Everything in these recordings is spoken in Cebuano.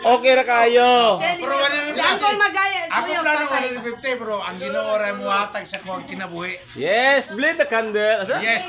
Okay ra kayo. Pero Si Uncle Magaya. Ako plano 150, pero ang Ginoo ra mohatag sa akong kinabuhi. Yes, bleed the candle. Asa? Yes.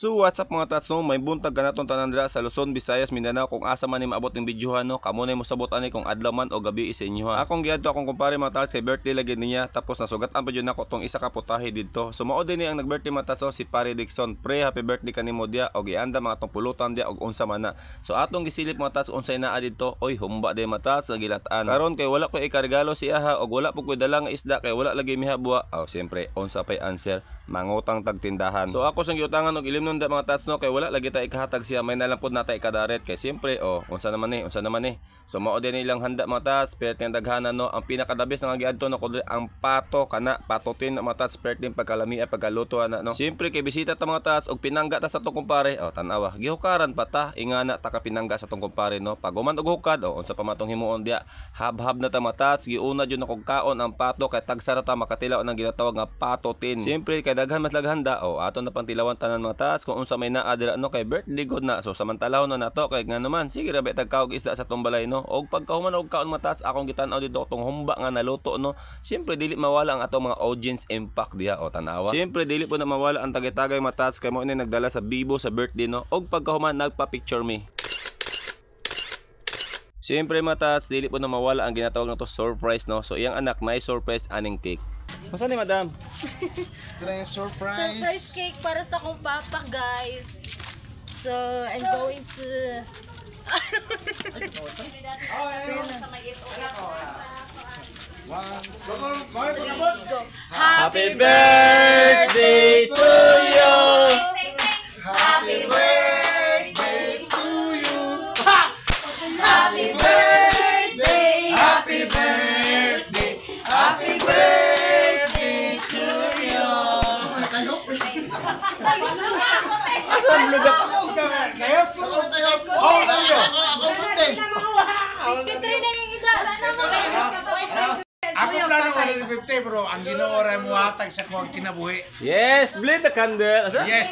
So what's up, mga tats, no? May buntag kanaton tanan dira sa Luzon, Visayas, Mindanao, kung asa man ni maabot ning videohan, no. Kamo na mo sabot ani kung adlaw man o gabi sa inyo, ha. Akong giadto akong kumpare, mga tats, kay birthday lagi niya, tapos nasugat-an pa jud nako tong isa ka putahe didto. So mao din ni ang nag-birthday, mga tats, oh, si Pare Dixon. Pre, happy birthday kanimo dia og ianda mga tong pulutan dia og unsa man na. So atong gisilip, mga tats, unsay naa didto. Oy, humba day, mga tats, gilatan. Karon kay wala ko ikaregalo siya, ha, og wala po koy dala nga isda kay wala lagi mihabwa. Oh, siyempre unsa pay answer, mangutang tag tindahan. So ako sang giutangan og ilimnon da, mga tats, no, kay wala lagi ta ikahatag siya, may nalang pod nata ikadaret kay siyempre, oh, unsa naman ni, unsa naman ni. So mao din ilang handa, mga tats, pert nga daghanan, no. Ang pinaka the best nga giadto no kundi ang pato kana, patotin na, mga tats, pert din pagkalami at pagkaluto ana, no. Siyempre kay bisita ta, mga tats, og pinangga ta sa tong kumpare. Oh, tan-awa, gihukaran pa ta, ingana ta ka pinangga sa tong kumpare, no. Paguman og hukad, oh, unsa pa man tong himuon diya. Habhab na ta, mga tats, giuna jud nakog kaon ang pato kay tagsara ta makatilaw ng ginatawag nga patotin. Siyempre kay daghan mas laghanda, oh, ato na pang tilawan tanan, mga tats, kung unsa may naa dira, no, kay birthday god na. So samantalahon na nato kay nga naman sige ra ba tagkaog isda sa tong balay, no. Og pagkahuman og kaon, mga tats, akong gitan-aw dito tong humba nga naluto, no. Siyempre dili mawala ang atong mga audience impact diha, o tan-awa. Siyempre dili po na mawala ang tagay-tagay, mga tats, kay mao ni nagdala sa bibo sa birthday, no. Og pagkahuman nagpa-picture me. Siyempre, mga tats, dili po na mawala ang ginatawag na to surprise, no. So iyang anak na surprise aning cake. Masa ni madam? Ito na yung surprise. Surprise cake para sa akong papa, guys. So, I'm going to. One, two, Three, go. Happy birthday to you. Happy birthday to you. Happy birthday! Happy birthday. Happy birthday to you. Asa ang lugar? Oh, tayo. Ako puti. 53 na yung edad. Ako plano 150, pero ang Ginoo ra mohatag sa akong kinabuhi. Yes, bleed the candle. Asa? Yes.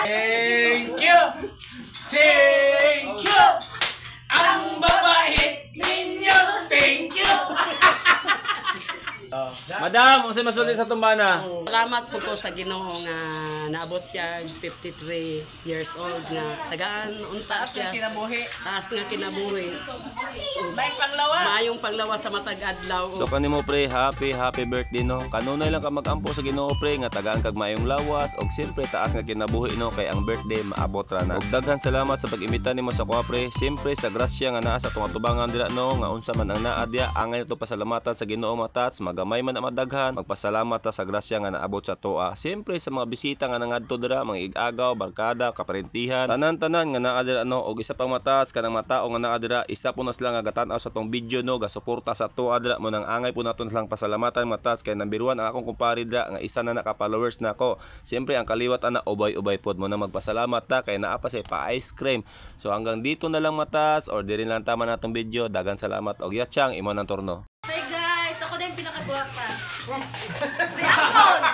Thank you. Thank you. Ang babait ninyo. Thank you. Madam, unsa masulti sa tumbana? Salamat po ko sa Ginoo nga naabot siya 53 years old nga tagaan unta siya. Kinabuhi. Taas nga kinabuhi. May panglawa. Maayong panglawa sa matag adlaw. So kanimo, pre, happy happy birthday, no. Kanunay lang ka magampo sa Ginoo, pre, nga tagaan kag maayong lawas og siyempre taas nga kinabuhi, no, kay ang birthday maabot ra na. Og daghan salamat sa pag-imbita nimo sa kuha, pre. Siyempre sa grasya nga naa sa tong atubangan dira, no, nga unsa man ang naa diya angay nato pasalamatan sa Ginoo, mga tats, magamay man ang madaghan, magpasalamat ta sa grasya nga naabot sa toa. Siyempre sa mga bisita nga nangadto dira, mga igagaw, barkada, kaparentihan, tanan-tanan nga naa dira, no, og isa pang matats kanang mga tao nga naa dira, isa po na sila nga gatan-aw sa tong video, no, gasuporta sa toa dira mo nang angay po naton silang pasalamatan, mga tats, kay number 1 ang akong kumpare dira nga isa na naka followers nako. Siyempre ang kaliwat ana ubay-ubay pod mo na magpasalamat ta kay naa pa say pa ice cream. So hanggang dito na lang, matats, or diri lang tama natong video. Dagan salamat og yachang imo nang turno. Hi guys! Ako din pinakagwapa. Reaction!